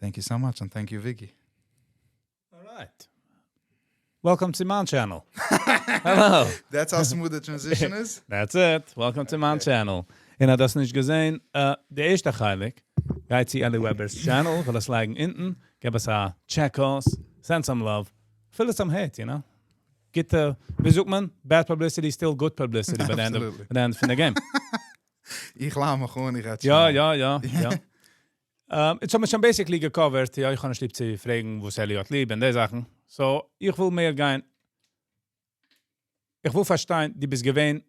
Thank you so much and thank you, Vicky. Alright. Welcome to my channel. Hello. That's how smooth the transition is? That's it. Welcome to my channel. און האט דאס נישט געזען, די ערשטע חלק, גייט צו Eli Weber's channel, כ'וועל עס לייגן אונטן, געב עס א check אויס, send some love, fill it some hate. גוטע, ווי זאגט מען? Bad publicity is still good publicity by the end פון די game. איך לאז מיך אן, איך יא. יעצט האבן מיר שוין basically גע covered, יא, איך האב נישט ליב צו פרעגן, וואס Eli האט ליב און די זאכן. So, איך וויל מער גיין, איך וויל פארשטיין, דו ביסט געווען,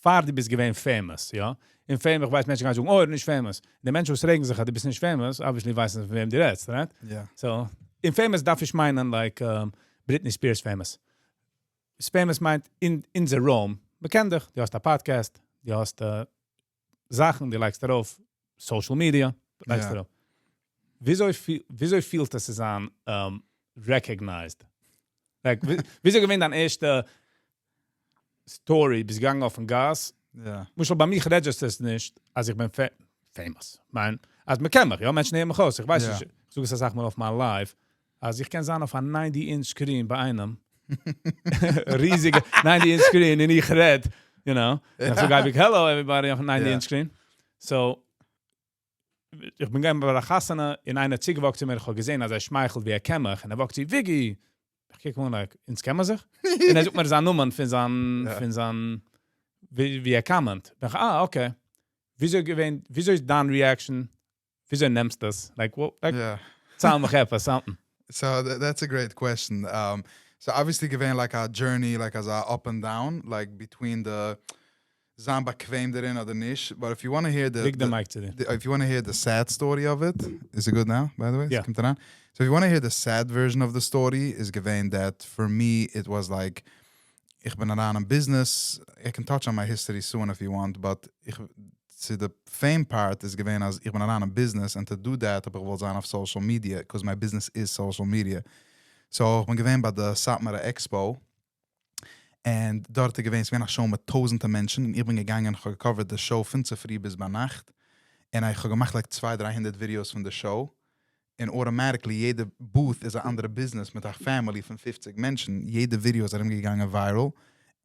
פאר דו ביסט געווען famous, יא? און famous, איך ווייס, מענטשן גייען זאגן, "Oh, ער איז נישט famous." די מענטשן, וואס רעגן זיך, דו ביסט נישט famous, obviously ווייסן זיי, פון וועם דו רעדסט, right? Yeah. So, און famous דארף איך מיינען, like, Britney Spears famous. Famous מיינט in the room, מ'קען דיך, דו האסט א podcast, דו האסט זאכן, דו לייגסט ארויף, social media, לייגסט ארויף. וויאזוי פילט עס צו זיין recognized? Like, וויאזוי געווען דיין ערשטע story, ביסט געגאנגען אויפן גאס? למשל, ביי מיר register עס נישט, אז איך בין famous. מיין, אז מען קען מיך, יא, מענטשן הערן מיך אויס. איך ווייס נישט, איך זאג עס אסאך מאל אויף מיין live, אז איך קען זיין אויף א 90-inch screen ביי איינעם. ריזיגע 90-inch screen און איך רעד. און איך זאג אייביג, "Hello everybody" אויף א 90-inch screen. So, איך בין געווען ביי א חתונה, און איינער צוגע walked צו מיר, איך האב געזען, אז ער שמייכלט ווי ער קען מיך, און ער walked צו, "Viggy!" איך קוק אים אן, like, אונז קען מען זיך? און ער זאגט מיר זיין נאמען פון זיין, ווי ער comment. איך, ah, okay. וויאזוי געווען, וויאזוי איז דיין reaction? וויאזוי נעמסטו דאס? Like, what, like, דערצייל מיך עפעס, something. So that's a great question. So obviously געווען like a journey, like as a up and down, like between the זיין באקוועם דערין אדער נישט. But if you want to hear the, רוק the the, mic צו דיר. If you want to hear the sad story of it, is it good now, by the way? Yeah. קומט אריין? So if you want to hear the sad version of the story, איז געווען that for me it was like, איך בין אריין אין business, I can touch on my history soon if you want, but איך, צו the fame part איז געווען, אז איך בין אריין אין business, and to do that האב איך געוואלט זיין אויף social media, because my business is social media. So איך בין געווען ביי די Satmar Expo, and דארט איז געווען, ס'איז געווען א show מיט טויזנטער מענטשן, און איך בין געגאנגען, איך האב גע covered די show פון צופרי ביז ביינאכט, און איך האב געמאכט like 200, 300 videos פון די show, און automatically יעדע booth איז אן אנדערע business מיט א family פון 50 מענטשן, יעדע video איז ארומגעגאנגען viral,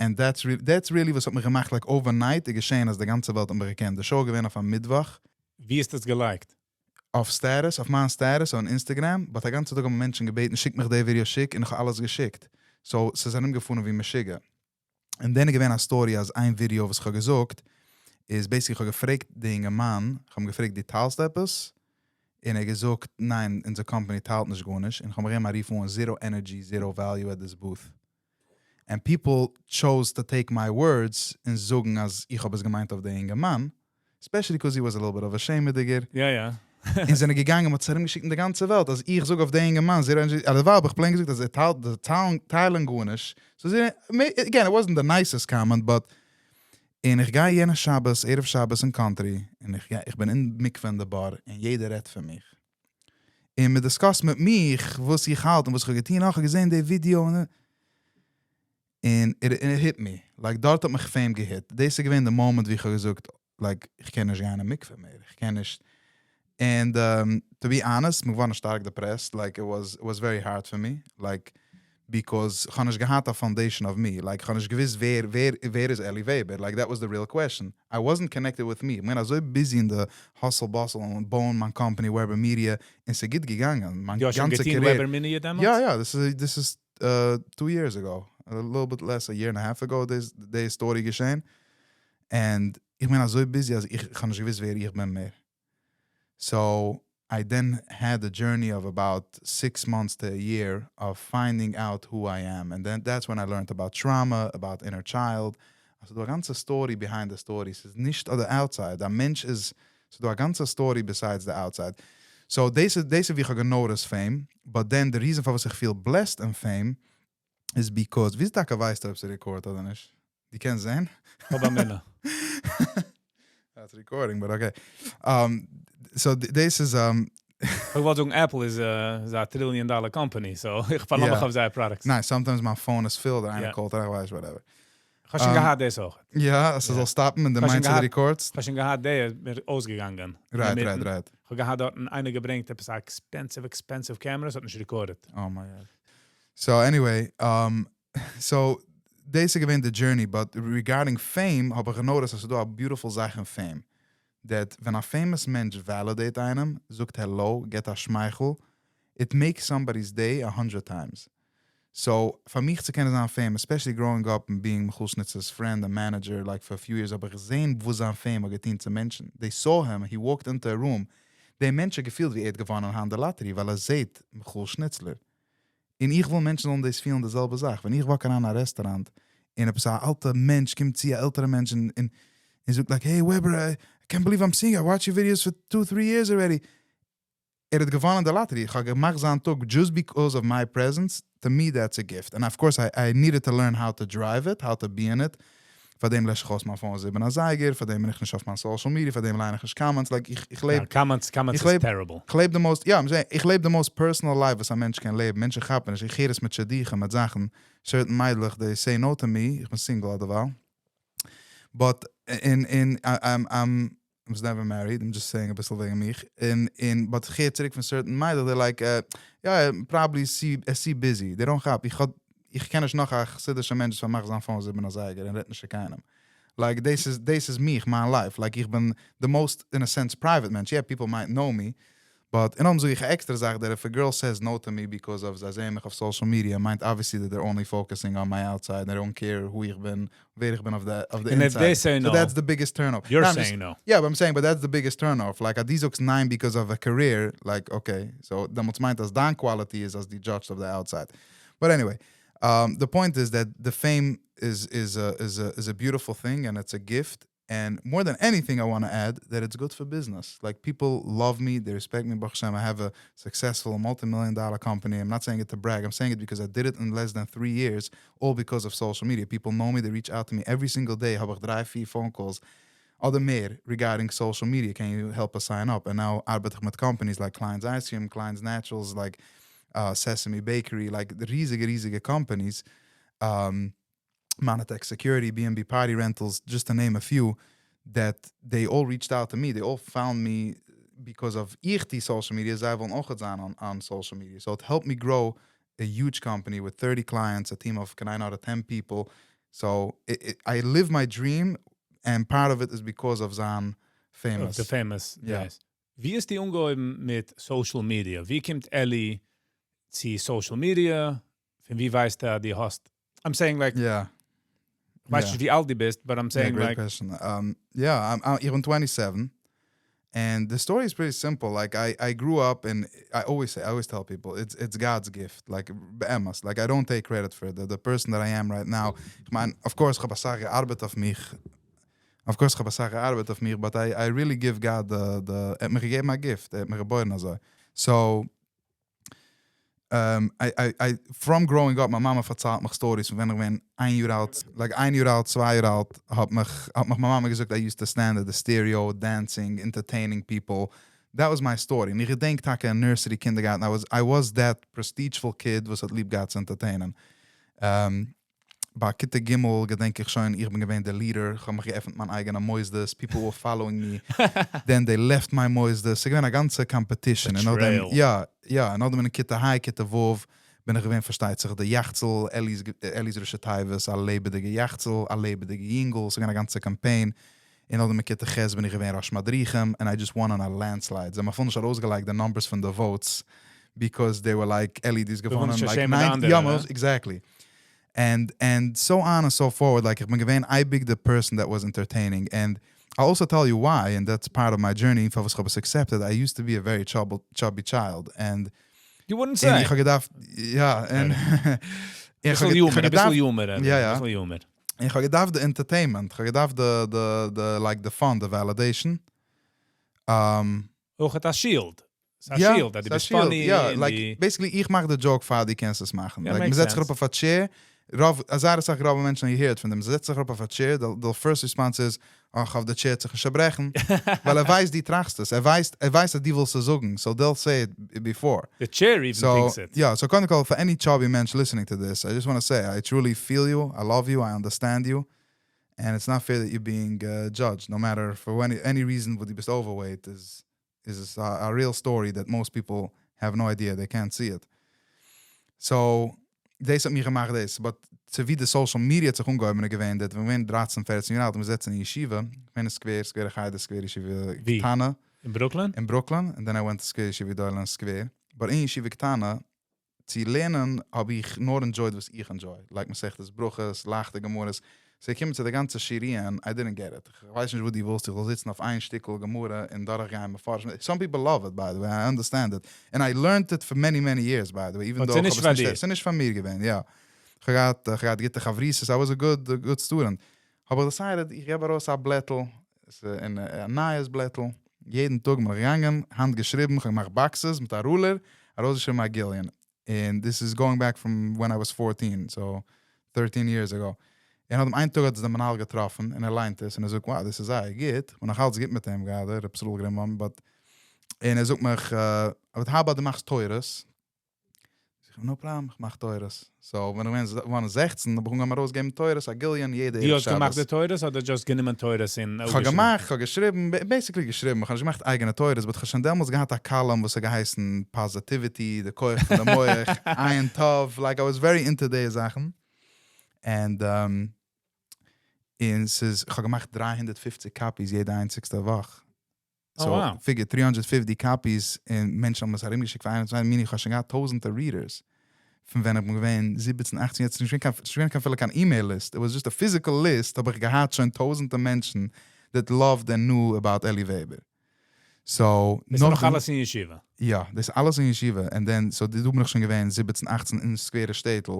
and that's really וואס האט מיך געמאכט, like overnight, איז געשען, אז די גאנצע וועלט האט מיך געקענט. די show געווען אויף א מיטוואך. ווי איז דאס געלייגט? אויף status, אויף מיין status, אויף Instagram, but א גאנצע טאג האבן מענטשן געבעטן, "שיק מיך די video, שיק", און איך האב אלעס געשיקט. So, ס'איז ארומגעפארן ווי משוגע. און דאן איז געווען א story, אז איין video, וואס איך האב געזאגט, איז basically, איך האב געפרעגט דעם אינגערמאן, איך האב אים געפרעגט, "דו טיילסט עפעס?" און ער האט געזאגט, "ניין, אונזער company טיילט נישט גארנישט." און איך האב אים גערופן, "Zero energy, zero value at this booth." And people chose to take my words און זאגן, אז איך האב עס געמיינט אויף דעם אינגערמאן, especially because he was a little bit of a שעמעדיגער. יא. און זענען געגאנגען, מ'האט עס ארומגעשיקט אין די גאנצע וועלט, אז איך זאג אויף דעם אינגערמאן, zero energy, אבער האב איך plain געזאגט, אז ער טיילט, די טיילן גארנישט. So, again, it wasn't the nicest comment, but און איך גיי יענע שבת, ערב שבת אין country, און איך בין אין מקווה אין די bar, און יעדער רעדט פון מיך. און מען discuss מיט מיך, וואס איך האלט און וואס איך האב געטון, איך האב געזען די video, און it hit me. Like, דארט האט מיך fame גע hit. דאס איז געווען די moment, ווי איך האב געזאגט, like, איך קען נישט גיין אין מקווה מער. איך קען נישט. And to be honest, איך געווארן שטארק depressed. Like, it was very hard for me. Like, because איך האב נישט געהאט א foundation of me. Like, איך האב נישט געוואוסט, ווער איז Eli Weber. Like, that was the real question. I wasn't connected with me. איך בין אזוי busy אין די hustle bustle און בויען מיין company, Weber Media. און ס'איז גוט געגאנגען. מיין דו האסט שוין גאנצע געטון career. Weber Media דעמאלטס? Yeah, this is 2 years ago. A little bit less, a year and a half ago, this, the story געשען. And איך בין אזוי busy, אז איך האב נישט געוואוסט, ווער איך בין מער. So I then had a journey of about 6 months to a year of finding out who I am. And then that's when I learned about trauma, about inner child. אלזא דא א גאנצע story behind the story. ס'איז נישט on the outside. א מענטש איז, ס'איז דא א גאנצע story besides the outside. So דאס איז ווי איך האב noticed fame. But then the reason פארוואס איך feel blessed in fame is because, ווי טאקע ווייסטו, אויב ס'רעקארד אדער נישט? דו קענסט זען? אבער מענער. That's recording, but okay. So this is איך וואלט זאגן, Apple איז a trillion dollar company, so איך פארלאז מיך אויף זייער products. Nice. Sometimes my phone is filled, איינער called, איך ווייס, whatever. האסט שוין געהאט דאס אויך. יא, אז ס'זאל stop ן און די האסט שוין מיינט געהאט- די records. האסט שוין געהאט, דער מיר אויסגעגאנגען. איך האב געהאט דארט איינער געברענגט, עפעס א expensive, expensive camera, עס האט נישט recorded. Oh my God. So anyway, so דאס איז געווען the journey, but regarding fame, האב איך noticed, אז ס'איז דא א beautiful זאך אין fame. That ווען א famous מענטש validate איינעם, זאגט hello, גיט א שמייכל, it makes somebody's day 100 times. So, פאר מיך צו קענען זיין fame, especially growing up and being Michoel Schnitzler's friend and manager, like for a few years, האב איך געזען, וואס זיין fame האט געטון צו מענטשן. They saw him, he walked into a room. די מענטש האט געפילט, ווי ער האט געוואונען היינט די lottery, ווייל ער זעט Michoel Schnitzler. און איך וויל מענטשן זאלן דאס פילן די זעלבע זאך. ווען איך walk אריין אין א restaurant, און עפעס אן אלטער מענטש קומט צו, אן עלטערער מענטש, און זאגט like, "Hey Weber, I can't believe I'm seeing you. I watched your videos for 2, 3 years already." ער האט געוואונען די lottery. איך האב געמאכט זיין טאג just because of my presence. To me, that's a gift. And of course, I needed to learn how to drive it, how to be in it. פאר דעם לעש איך אויס מיין phone 7 אזייגער, פאר דעם בין איך נישט אויף מיין social media, פאר דעם ליין איך נישט comments. Like, איך לעב Yeah, comments איך is לעב- terrible. איך לעב the most, yeah, I'm saying, איך לעב the most personal life, וואס א מענטש קען לעבן. מענטשן כאפן נישט. איך הער עס מיט שידוכים, מיט זאכן. Certain מיידלעך, they say no to me. איך בין single דערווייל. But I was never married. I'm just saying א ביסל וועגן מיך. But איך הער צוריק פון certain מיידלעך, they're like, "Yeah, probably see, see busy." They don't כאפ. איך קען נישט נאך א חסידישער מענטש, וואס פארמאכט זיין phone 7 אזייגער און רעדט נישט צו קיינעם. Like, this is מיך, my life. Like, איך בין the most, in a sense, private מענטש. Yeah, people might know me. But און דאן זאג איך עקסטערע זאך, that if a girl says no to me because of זיי זעען מיך אויף social media, מיינט obviously that they're only focusing on my outside. They don't care who איך בין, ווער איך בין אויף the And if inside. they say So no, that's the biggest turn off. you're No, I'm just- saying no. Yeah, but I'm saying, but that's the biggest turn off. Like, אז דו זאגסט ניין because of a career, like, okay, so דעמאלטס מיינט אז דיין quality איז אז דו judged of the outside. But anyway, the point is that the fame is a beautiful thing and it's a gift. And more than anything, I want to add that it's good for business. Like, people love me, they respect me. ברוך השם, I have a successful multi-million dollar company. I'm not saying it to brag. I'm saying it because I did it in less than 3 years, all because of social media. People know me, they reach out to me every single day. האב איך דריי, פיר phone calls. אדער מער regarding social media. "Can you help us sign up?" And now ארבעט איך מיט companies like Klein's Ice Cream, Klein's Naturals, like Sesame Bakery, like the ריזיגע, ריזיגע companies. Monotech Security, B&B Party Rentals, just to name a few, that they all reached out to me. They all found me because of איך די social media. זיי ווילן אויך זיין on social media. So it helped me grow a huge company with 30 clients, a team of 9 out of 10 people. So I live my dream, and part of it is because of זיין famous. Of the famous Yeah. days. ווי איז די אנגעהויבן מיט social media? ווי קומט Eli צו social media? פון ווי ווייסט ער, דו האסט? I'm saying like, ווייסט נישט ווי אלט דו ביסט, but I'm saying Yeah, great like, question. Yeah, I'm even 27, and the story is pretty simple. Like I grew up, and I always say, I always tell people, it's God's gift. Like באמת, like I don't take credit for it. The person that I am right now. איך מיין, of course, איך האב א סאך געארבעט אויף מיך. Of course, איך האב א סאך געארבעט אויף מיך, but I really give God the ער האט מיר געגעבן א gift. ער האט מיר געבוירן אזוי. So. I, from growing up, מיין מאמע פארציילט מיך stories פון ווען איך בין איין יאר אלט, like איין יאר אלט, 2 יאר אלט, האט מיך מיין מאמע געזאגט, I used to stand at the stereo, dancing, entertaining people. That was my story. און איך געדענק טאקע אין nursery, kindergarten, I was that prestigeful kid, וואס האט ליב געהאט צו entertain ען. ביי כיתה גימל געדענק איך שוין, איך בין געווען דער leader, איך האב מיך געעפנט מיין אייגענע מוסדות, people were following me. Then they left my מוסדות. ס'איז געווען א גאנצע competition. און נאכדעם, Betrayal. יא, און נאכדעם אין כיתה ה', כיתה ו', בין איך געווען, פארשטייט זיך, דער יחצל, Eli's ראשי תיבות, א לעבעדיגע יחצל, א לעבעדיגע יינגל, ס'איז געווען א גאנצע campaign. און נאכדעם אין כיתה ח' בין איך געווען ראש מדריכים, and I just won on a landslide. זיי האבן אפילו נישט ארויסגעלייגט the numbers פון the votes, because they were like, "Eli, דו האסט געוואונען." נישט Like, shame ן 90, אנדערע, ja, ne? Exactly. And so on and so forward. Like, איך בין געווען אייביג the person that was entertaining. And I'll also tell you why, and that's part of my journey, פארוואס איך האב עס accepted. I used to be a very chubby child. And, You wouldn't און say. איך האב געדארפט, יא, און איך ביסל האב humor, א ביסל געדארפט, humor, Ja. א ביסל humor. איך האב געדארפט the entertainment, איך האב געדארפט the, like, the fun, the validation. אויך א shield. ס'איז א Ja, shield, אז דו ס'איז א ביסט shield, funny. Ja, און like, די- basically, איך מאך the joke פאר דו קענסט עס מאכן. Ja, Like, makes מען זעצט זיך sense. אראפ אויף א chair, רוב, א סאך רוב מענטשן געהערט פון דעם, זעצט זיך אראפ אויף א chair, the first response is, "אך, אויף די chair זיך צעברעכן," ווייל ער ווייסט, דו טראכסט עס. ער ווייסט, אז דו ווילסט עס זאגן, so they'll say it before. The chair even So, thinks it. yeah, so קודם כל, for any chubby מענטש listening to this, I just want to say, I truly feel you, I love you, I understand you. And it's not fair that you're being judged, no matter for any reason וואס דו ביסט overweight, איז a real story that most people have no idea, they can't see it. So, דאס האט מיר געמאכט דאס, but צו ווי די social media האט זיך אנגעהויבן איז געווען, that ווען מיר 13, 14 יאר אלט, מיר זיצן אין ישיבה, אין סקווער, סקווער חדר, סקווער ישיבה ווי? קטנה. אין Brooklyn? אין Brooklyn, and then I went to סקווער ישיבה גדולה אין סקווער. But אין ישיבה קטנה, צו לערנען, האב איך נאר enjoyed וואס איך enjoy. Like מסכת ברכות, לייכטע גמרות. So איך קום צו די גאנצע שיעורים, I didn't get it. איך ווייס נישט, וואו דו ווילסט, איך וויל זיצן אויף איין שטיקל גמרא און דורכגיין מפרשים. Some people love it, by the way, I understand it. And I learned it for many, many years, by the way. Even But though ס'איז נישט איך האב עס פאר דיר. ס'איז נישט פאר מיר געווען, יא. איך האב געהאט גוטע חברותות, I was a good student. האב איך decided, איך געב ארויס א בלעטל, א נייעס בלעטל, יעדן טאג בין איך געגאנגען, האנט געשריבן, איך האב געמאכט boxes מיט א ruler, ארויסגעשריבן א גיליון. And this is going back from when I was 14, so 13 years ago. און האט אים איין טאג האט עס דער מנהל געטראפן, און ער ליינט עס, און ער זאגט, "Wow, דאס איז זייער גוט." און נאך אלץ גוט מיט אים גראדע, רב ישראל גרינבוים, but און ער זאגט מיך, "אבער how about דו מאכסט תורות?" איך זאג, "No problem, איך מאך תורות." So, ווען איך בין 16, האב איך אנגעהויבן ארויסגעבן תורות, א גיליון, יעדע דו ערב האסט געמאכט שבת. די תורות אדער just גענומען תורות אין איך האב געמאכט, איך האב געשריבן, basically געשריבן, איך האב נישט געמאכט אייגענע תורות, but איך האב שוין דעמאלטס געהאט א column, וואס האט געהייסן Positivity, די כח פון דער מוח, עין טוב, like I was very into די זאכן. And אין ס'איז, איך האב געמאכט 350 copies יעדע איינציגסטע וואך. Oh, So, wow. figure 350 copies און מענטשן האבן עס ארומגעשיקט פאר איינעם, צוויי, מיני, איך האב שוין געהאט טויזנטער readers. פון ווען איך בין געווען 17, 18, יעצט נישט געווען קיין אפילו קיין email list. It was just a physical list, האב איך געהאט שוין טויזנטער מענטשן that loved and knew about Eli Weber. So, איז נאך אלעס אין ישיבה? יא, דאס איז אלעס אין ישיבה. And then, so דא בין איך שוין געווען 17, 18 אין סקווערע שטעטל,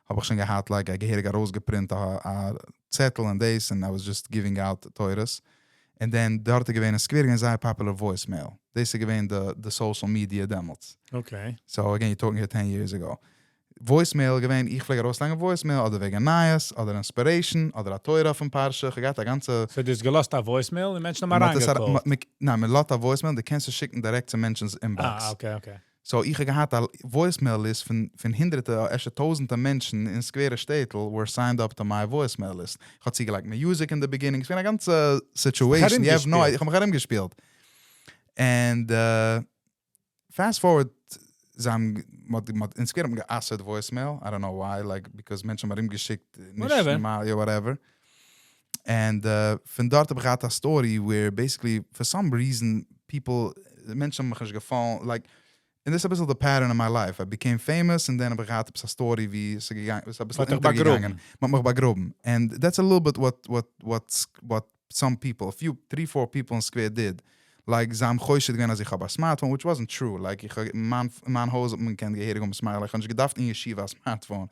האב איך שוין געהאט, like, א געהעריג ארויסגעפרינט, א צעטל און דאס, and I was just giving out תורות. And then, דארט איז געווען אין סקווער געווען זייער popular voicemail. דאס איז געווען the social media דעמאלטס. So again, you're talking here 10 years ago. Voicemail געווען, איך פלעג ארויסלייגן voicemail, אדער וועגן נייעס, אדער inspiration, אדער א תורה פון פרשה, איך געהאט א גאנצע. So דו האסט געלאזט א voicemail, און מענטשן האבן מ'האט עס אריינגעקאלט. ניין, מען לאזט א voicemail, דו קענסט עס שיקן direct צו מענטשנ'ס inbox. Ah, okay. So איך האב געהאט א voicemail list פון הונדערטער, אפשר טויזנטער מענטשן אין סקווערע שטעטל were signed up to my voicemail list. איך האב צוגעלייגט music in the beginning. ס'איז געווען א גאנצע situation. You have no ארומגעשפילט. idea. איך האב מיך ארומגעשפילט. And fast forward, זיי האבן, מ'האט אין סקווער האט מען גע'אסר'ט voicemail. I don't know why, like, because מענטשן האבן ארומגעשיקט, נישט Whatever. נארמאל, yeah, whatever. And פון דארט האב איך געהאט א story where basically, for some reason, people, מענטשן האבן מיך נישט געפאלן, like, and this is א ביסל the pattern in my life. I became famous and then האב איך געהאט עפעס א story ווי עס איז געגאנגען, עס איז א ביסל מ'האט דיך אונטערגעגאנגען. באגראבן. מ'האט מיך באגראבן. And that's a little bit what some people, a few, three, four people in Square did. Like, זיי האבן חושד געווען, אז איך האב א smartphone, which wasn't true. Like, איך, מיין הויז האט מען געקענט געהעריג האבן smartphone. איך האב נישט געדארפט אין ישיבה א smartphone.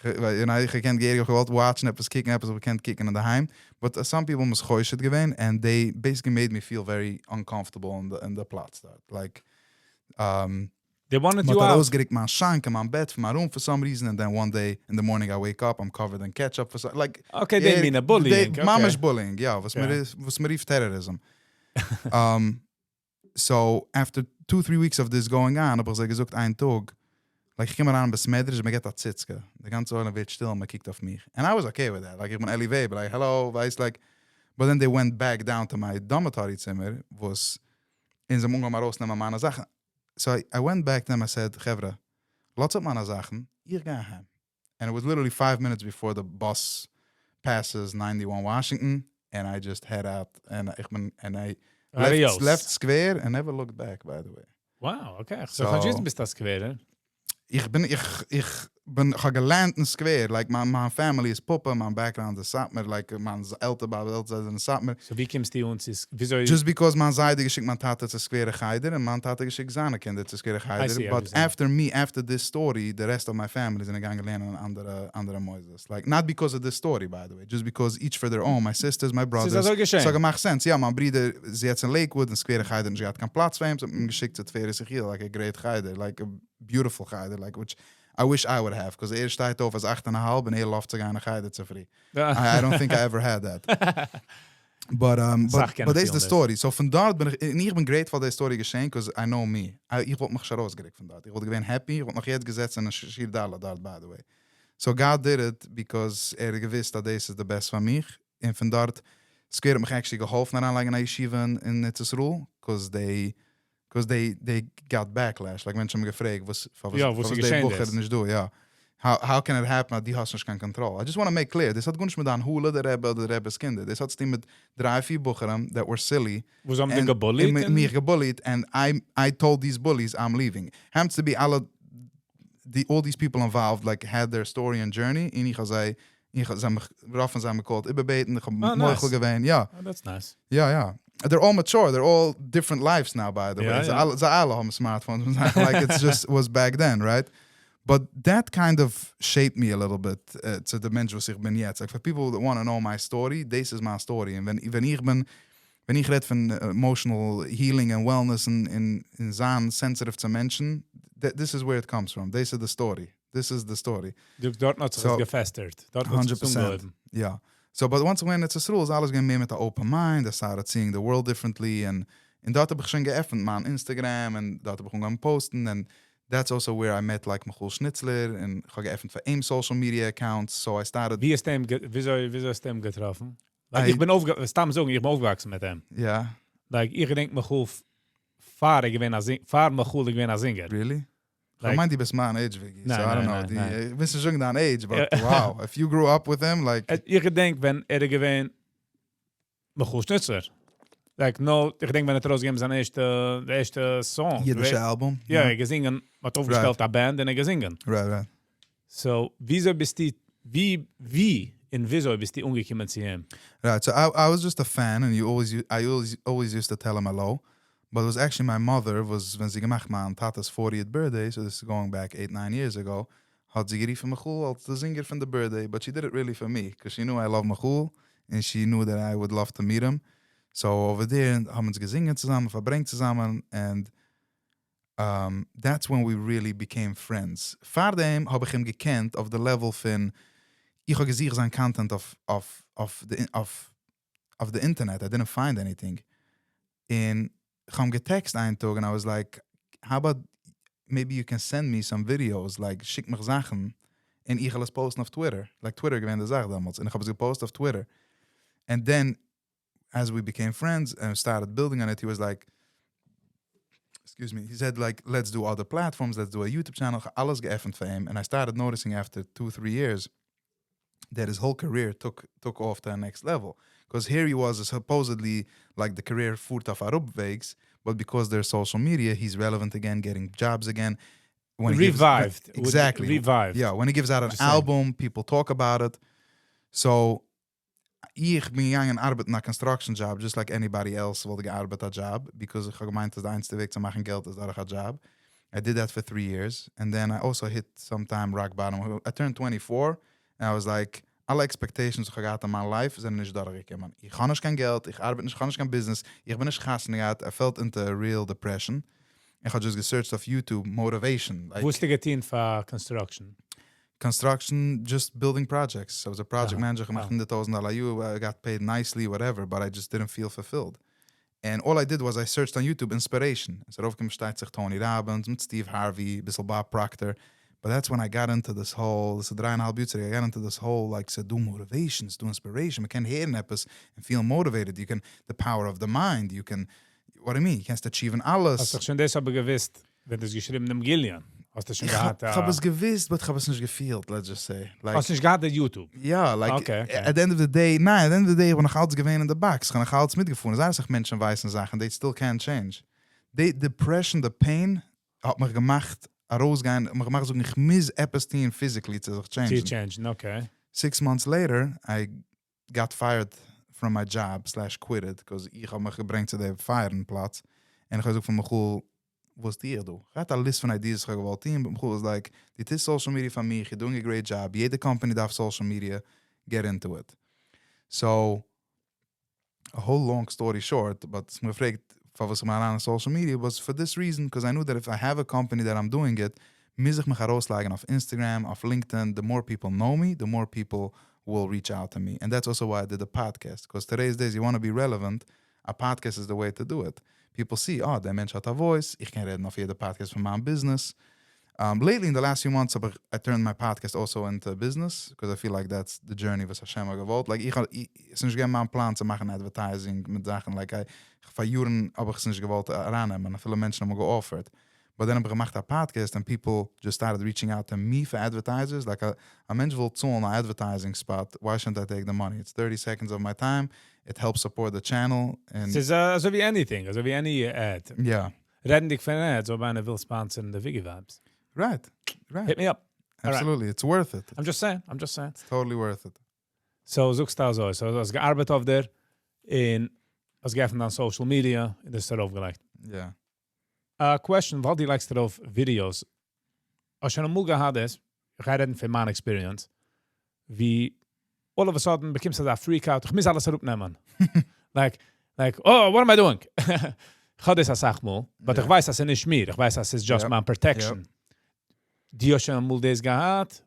איך, ווייל, איך געקענט געהעריג, איך געוואלט watchen, עפעס קוקן, עפעס, האב געקענט קוקן אין דער היים. But some people האבן חושד געווען, and they basically made me feel very uncomfortable in the פלאץ דארט. Like, They wanted מ'האט you out. ארויסגערוקט מיין שאנק און מיין בעט פון מיין room for some reason, and then one day in the morning I wake up, I'm covered in ketchup for some, like, Okay, they mean a bullying. They, ממש bullying, יא, וואס וואס מ'רופט terrorism. So after 2, 3 weeks of this going on, האב איך זיי געזאגט איין טאג, like, איך קום אריין בית מדרש, מ'געט א ציצקע. די גאנצע עולם ווערט שטיל, מ'קוקט אויף מיך. And I was okay with that. Like, איך בין Eli Weber, like, hello, ווייסט, like, but then they went back down to my dormitory צימער, וואס און זיי האבן אנגעהויבן ארויסנעמען מיינע זאכן. So I went back to them, I said, "חברה, לאזט אפ מיינע זאכן, איך גיי אהיים." And it was literally 5 minutes before the bus passes 91 Washington, and I just head out, and איך בין, and I Adios. left Square and never looked back, by the way. Wow, okay. So, so קענסט ביסט א סקווערער. איך האב געלערנט אין סקווער, like מיין family איז פאפא, מיין background איז סאטמאר, like מיין עלטער באבע, עלטער זענען סאטמאר. So ווי קומסטו אונז איז, וויאזוי Just because מיין זיידע געשיקט מיין טאטע צו סקווערע חדר און מיין טאטע געשיקט זיינע קינדער צו סקווערע חדר. See, I But understand. after me, after this story, the rest of my family זענען געגאנגען לערנען אין אנדערע מוסדות. Like, not because of this story, by the way, just because each for their own. My sisters, my brothers. ס'איז אזוי געשען. ס'האט געמאכט sense. יא, מיין ברודער איז יעצט אין Lakewood, אין סקווערע חדר, נישט געהאט קיין פלאץ פאר אים, so האט מען אים געשיקט צו תפארת יחיאל, like a great חדר, like a beautiful חדר, like which I wish I would have, because ער שטייט אויף אז אכט און א האלב און ער לויפט צו גיין אין חדר צו פרי. I don't think I ever had that. But זאך קען but איך דאס איז the feel story. So פון דארט בין איך, און איך בין grateful די story געשען, because I know me. איך וואלט מיך נישט ארויסגערוקט פון דארט. איך וואלט געווען happy, איך וואלט נאך יעצט געזעצן אין שיעור ד' דארט, by the way. So God did it because ער האט געוואוסט, אז דאס איז the best פאר מיך. און פון דארט, סקווער האט מיך actually געהאלפן אריינלייגן א ישיבה אין ארץ ישראל, cause they, cause they, they got backlash, like מענטשן האבן געפרעגט וואס, פארוואס, יא, וואס איז פארוואס דער געשען בחור דאס? איז נישט דא, יא. How can it happen אז דו האסט נישט קיין קאנטראל? I just want to make clear, דאס האט גארנישט מיט די הנהלה, די רבי אדער די רבי'ס קינדער, דאס האט צוטון מיט דריי פיר בחורים that were silly, וואס האבן דיך גע bully ט? און מיך גע bully ט, and I told these bullies I'm leaving. Happens to be אלע די all these people involved like had their story and journey, און איך האב זיי, איך האב זיי מיך, רוב פון זיי האבן גע call ט איבערבעטן, איך האב מוחל געווען, יא. אה, that's nice. יא יא. They're all mature, they're all different lives now by the way. זיי אלע האבן smartphones, like it's just was back then, right? But that kind of shaped me a little bit צו די מענטש וואס איך בין יעצט. Like for people that want to know my story, דאס איז מיין story. און ווען ווען איך בין, ווען איך רעד פון emotional healing און wellness און און זיין sensitive צו מענטשן, this is where it comes from. דאס איז די story. This is the story. דארטן האט זיך עס גע fester ט. דארט האט זיך עס 100%. אנגעהויבן. יא. So but once I went ארץ ישראל איז אלעס געווען מער מיט א open mind, I started seeing the world differently, און און דארט האב איך שוין געעפנט מיין Instagram, און דארט האב איך אנגעהויבן post ן, און that's also where I met like מיכאל שניצלער, און איך האב געעפנט פאר אים social media accounts, so I started. ווי האסטו אים, וויאזוי וויאזוי האסטו אים געטראפן? Like איך בין אויפגע, סתם זאגן, איך בין אויפגעוואקסן מיט אים. Like איך געדענק מיכאל פאר ער געווען א זינגער, פאר מיכאל איז געווען א זינגער. Really? איך מיין דו ביסט מיין age, Viggy, so I don't know. ניין, ניין. איך ווייס נישט זאגן דיין age, but wow, if you grew up with him, like. איך געדענק ווען ער איז געווען מיכאל שניצלער. Like no, איך געדענק ווען ער האט ארויסגעגעבן זיין ערשטע, די ערשטע song. אידישע אלבום? יא, ער האט געזינגען, מ'האט אויפגעשטעלט א band און ער האט געזינגען. So, וויאזוי ביסטו, ווי, ווי און וויאזוי ביסטו אנגעקומען צו אים? Right, so I was just a fan and you always, I always, always used to tell him hello. But it was actually my mother וואס ווען זי געמאכט מיין טאטע'ס 40th birthday, so this is going back 8, 9 years ago, האט זי גערופן מיכאל אלס די זינגער פון די birthday, but she did it really for me, because she knew I love מיכאל, and she knew that I would love to meet him. So over there האבן אונז געזינגען צוזאמען, פארברענגט צוזאמען, and that's when we really became friends. פארדעם האב איך אים געקענט אויף די level פון, איך האב געזוכט זיין content אויף אויף אויף די אויף אויף די אינטערנעט, I didn't find anything. און איך האב אים גע text איין טאג and I was like, how about maybe you can send me some videos, like שיק מיך זאכן, און איך וועל עס post ן אויף Twitter. Like Twitter געווען די זאך דעמאלטס, און איך האב עס גע post אויף Twitter. And then, as we became friends and started building on it, he was like, excuse me, he said like, let's do other platforms, let's do a YouTube channel, איך האב אלעס געעפנט פאר אים, and I started noticing after 2, 3 years, that his whole career took off to the next level. Because here he was supposedly like the career פארט אויף אראפוועגס, but because there's social media, he's relevant again, getting jobs again. When he gives, Revived. Exactly. Revived. Yeah, when he gives out an Just saying. album, people talk about it. So, איך בין געגאנגען ארבעטן א construction job, just like anybody else וואלט געארבעט א job, because איך האב געמיינט אז די איינציגסטע וועג צו מאכן געלט איז דורך א job. I did that for 3 years, and then I also hit sometime rock bottom. I turned 24, and I was like, אלע expectations וואס איך האב געהאט אין מיין life זענען נישט דורכגעקומען. איך האב נישט קיין געלט, איך ארבעט נישט, איך האב נישט קיין business, איך בין נישט חתונה געהאט, I fell into a real depression. איך האב just גע search ט אויף YouTube motivation. Like, וואס האסטו געטון פאר construction? Construction, just building projects. I was a project manager, געמאכט $100,000 a year, I got paid nicely, whatever, but I just didn't feel fulfilled. And all I did was I searched on YouTube inspiration. עס איז ארויפגעקומען שטייט זיך Tony Robbins, מיט Steve Harvey, ביסל Bob Proctor. But that's when I got into this whole, דאס איז 3.5 יאר צוריק, I got into this whole, like, ס'דא motivation, ס'דא inspiration, מען קען הערן עפעס and feel motivated. You can, the power of the mind, you can, what I mean, קענסט achieve ן אלעס. האסט דאך שוין דאס אבער געוואוסט, ווען דו האסט געשריבן דעם גליון. האסט דו שוין איך געהאט, האב עס געוואוסט, but איך האב עס נישט גע feel ט, let's just say. Like, האסט נישט געהאט די YouTube? יא, like, Okay. at the end of the day, ניין, at the end of the day, איך בין נאך אלץ געווען אין די box, איך האב נאך אלץ מיטגעפארן. עס הייסט, מענטשן ווייסן זאכן, they still can't change. The depression, the pain, האט מיך געמאכט, ארויסגיין, האט מיך געמאכט זאגן, איך מוז עפעס טון physically צו זיך צו change ן. change ן, okay. 6 months later, I got fired from my job/quit it, because איך האב מיך געברענגט צו דער fire ן פלאץ. און איך האב געזאגט פאר מיכאל, וואס טו איך דא? איך האב א list פון ideas וואס איך האב געוואלט טון, but מיכאל was like, דו טוסט social media פאר מיך, you're doing a great job, יעדע company דארף social media, get into it. So, a whole long story short, but האסט מיר געפרעגט, פאר וואס איך בין אריין אין social media, was for this reason, because I knew that if I have a company that I'm doing it, מוז איך מיך ארויסלייגן אויף Instagram, אויף LinkedIn, the more people know me, the more people will reach out to me. And that's also why I did the podcast, because today's days you want to be relevant, a podcast is the way to do it. People see, oh, דער מענטש האט א voice, איך קען רעדן אויף יעדע podcast פון מיין business. Lately, in the last few months, האב איך, I turned my podcast also into business, because I feel like that's the journey וואס השם האט געוואלט. Like, איך, איך, עס איז נישט געווען מיין plan צו מאכן advertising מיט זאכן, like, I, פאר יארן האב איך עס נישט געוואלט ארייננעמען, אפילו מענטשן האבן מיר גע offered. But then האב איך געמאכט א podcast and people just started reaching out to me for advertisers. Like, א מענטש וויל צאלן an advertising spot, why shouldn't I take the money? It's 30 seconds of my time. It helps support the channel. And עס איז אזוי ווי anything, אזוי ווי any ad. רעדנדיג פון ads, אויב איינער וויל sponsor ן the Viggy Vibes. Hit me up. All right. Absolutely. It's worth it. I'm just saying, I'm just saying. It's totally worth it. So זאגסטו אזוי, so דו האסט געארבעט אויף דיר, און האסט געעפנט דיין social media, און דאס ארויפגעלייגט. Yeah. A question, ווייל דו לייגסט ארויף videos. האסט שוין אמאל געהאט דאס, איך גיי רעדן פון מיין experience, ווי all of a sudden באקומסטו א freak out, איך מוז אלעס אראפנעמען. Like, "Oh, what am I doing?" איך האב דאס א סאך מאל, but איך ווייס, אז עס איז נישט מיר, איך ווייס, אז עס איז just מיין protection. דו האסט שוין אמאל דאס געהאט?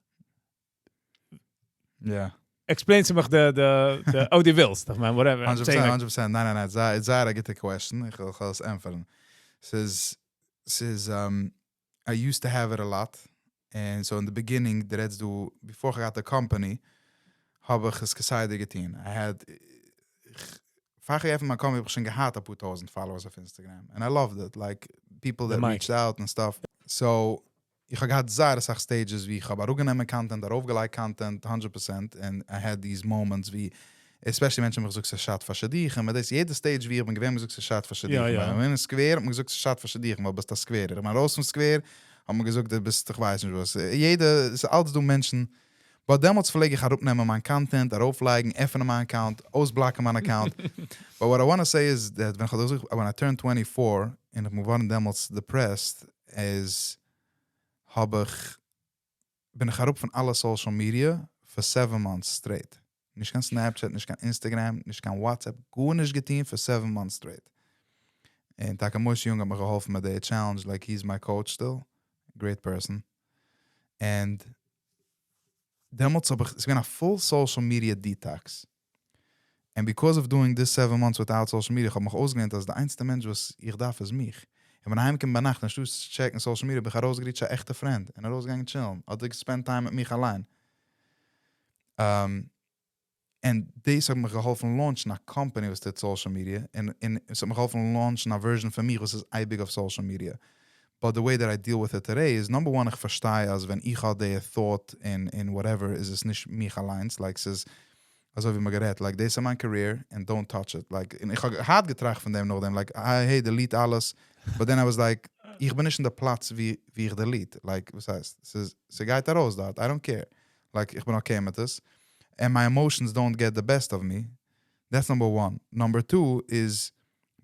Yeah. Explain צו מיר the, oh, דו ווילסט, איך מיין, whatever. 100%, Saying like, 100%. ניין, ניין, ניין, זייער א גוטע question. איך וויל עס ענטפערן. ס'איז, I used to have it a lot. And so in the beginning, דו רעדסט דא, before I got the company, האב איך עס כסדר געטון. I had, איך, פאר איך געעפנט מיין company, האב איך שוין געהאט א פאר טויזנט followers אויף Instagram. And I loved it. Like, people that mic. reached out and stuff. So, איך האב געהאט זייער א סאך stages, ווי איך האב אראפגענומען content, ארויפגעלייגט content, 100%. And I had these moments ווי, especially מענטשן האבן געזאגט, ס'איז א שאד פאר שידוכים. אבער דאס, יעדע stage, ווי איך בין געווען, האט מען געזאגט, ס'איז א שאד פאר שידוכים. יא. איך בין אין סקווער, האט מען געזאגט, ס'איז א שאד פאר שידוכים, ווייל ביסט א סקווערער. איך בין ארויס פון סקווער, האט מען געזאגט, דו ביסט, איך ווייס נישט וואס. יעדע, עס איז אלץ דא מענטשן. But דעמאלטס פלעג איך אראפנעמען מיין content, ארויפלייגן, עפענען מיין account, אויס block ן מיין account. But what I want to say is that ווען איך האב געזאגט, when I turned 24, און איך בין געווארן דעמאלטס depressed, איז האב איך, בין איך אראפ פון אלע social media for 7 months straight. נישט קיין Snapchat, נישט קיין Instagram, נישט קיין WhatsApp, גארנישט געטון for 7 months straight. און טאקע משה יונג האט מיר געהאלפן מיט די challenge, like he's my coach still. Great person. And דעמאלטס האב איך, עס איז געווען א full social media detox. And because of doing this 7 months without social media, איך האב מיך אויסגעלערנט, אז דער איינציגסטער מענטש, וואס איך דארף, איז מיך. און ווען אהיימקום ביינאכט, אנשטאט צו check ן social media, בין איך ארויסגע reach ט א עכטע friend און ארויסגעגאנגען chillן. אדער spend time מיט מיך אליין. און דאס האט מיר געהאלפן launch ן א company, וואס טוט social media. און עס האט מיר געהאלפן launch ן א version פון מיר, וואס איז אייביג אויף social media. But the way that I deal with it today is, number one, איך פארשטיי, אז ווען איך האב די thought in whatever, איז עס נישט מיך אליין. Like, עס איז, אזוי ווי מיר גערעדט, like, דאס איז מיין career and don't touch it. Like, און איך האב הארט געטראכט פון דעם נאכדעם, like, hey, delete אלעס. But then I was like, איך בין נישט אין דער פלאץ, ווי איך delete. Like, וואס הייסט? עס איז, ס'גייט ארויס דארט. I don't care. Like, איך בין okay מיט עס. And my emotions don't get the best of me. That's number one. Number two is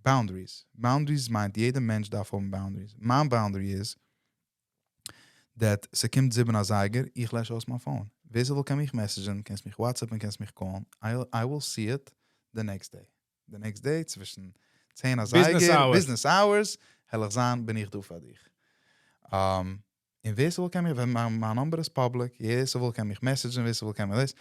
boundaries. Boundaries מיינט, יעדער מענטש דארף האבן boundaries. מיין boundary is that ס'קומט 7 אזייגער, איך לעש אויס מיין phone. ווער ס'וויל קען מיך message ן, קענסט מיך WhatsApp און קענסט מיך call ן. I will see it the next day. The next day, צווישן 10 אזייגער, Business hours. Business hours, וועל איך זיין, בין איך דא פאר דיך. און ווער ס'וויל קען מיך, ווען מיין number איז public, יעדער ס'וויל קען מיך message ן, ווער ס'וויל קען מיך דאס.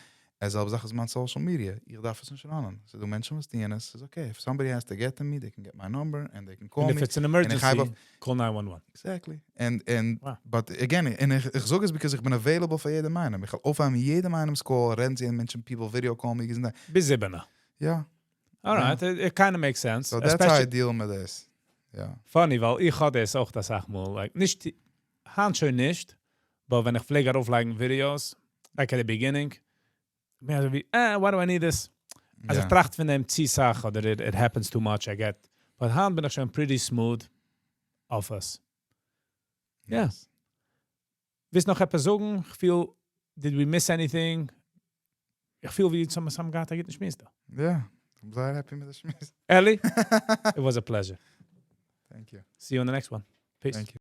די זעלבע זאך איז מיין social media. איך דארף עס נישט run ען. ס'דא מענטשן, וואס טוען עס, ס'איז okay. If somebody has to get to me, they can get my number and they can call And if me. it's an And איך emergency, האב call 911. Exactly. And but again, און איך זאג עס because איך בין available פאר יעדעם איינעם. איך וועל אויפהייבן יעדעם איינעמ'ס call, רעדן צו מענטשן, people video call me, געזען. ביז 7. Yeah. All right, it kind of makes sense. So that's how I deal with this. Yeah. Funny, ווייל איך האב דאס אויך א סאך מאל. Like, נישט, היינט שוין נישט, but ווען איך פלעג ארויפלייגן videos, like at the beginning, מער אזוי ווי, "Eh, why do I need this?" אז איך טראכט פון דעם צו סאך, אדער it happens too much, I get. But היינט בין איך שוין pretty smooth אויף עס. Yeah. Yes. ווילסט נאך עפעס זאגן? איך feel, did we miss anything? איך feel ווי אונז האבן געהאט א גוטן שמועס דא. Yeah. I'm זייער happy מיט די שמועס. Eli, it was a pleasure. Thank you. See you on the next one. Peace. Thank you.